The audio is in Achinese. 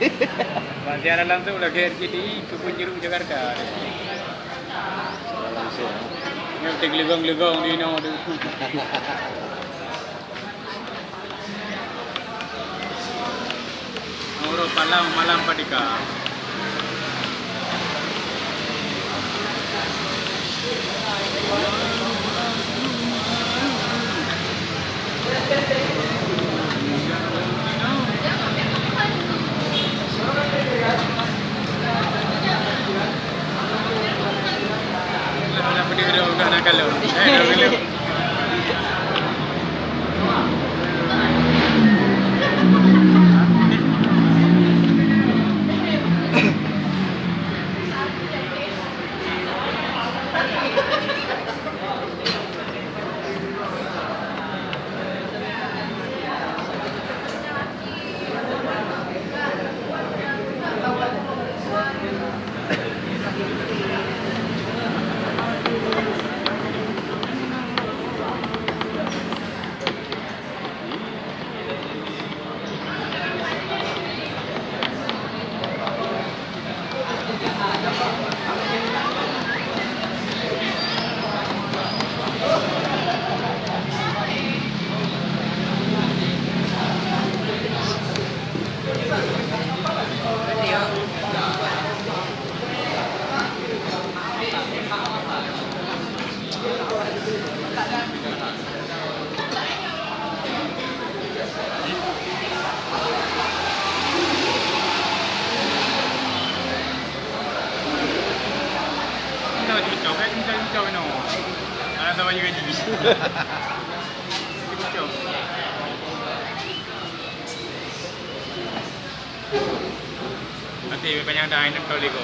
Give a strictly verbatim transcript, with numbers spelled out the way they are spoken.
Bak siaran langsung lagèe R C T I, Kebun Jeruk Jakarta. Langsung. Nyoe teugelegong-gelegong di inoe tu. Nurul Palang Malam Padika. Nanti panyang dah, ini kau lego.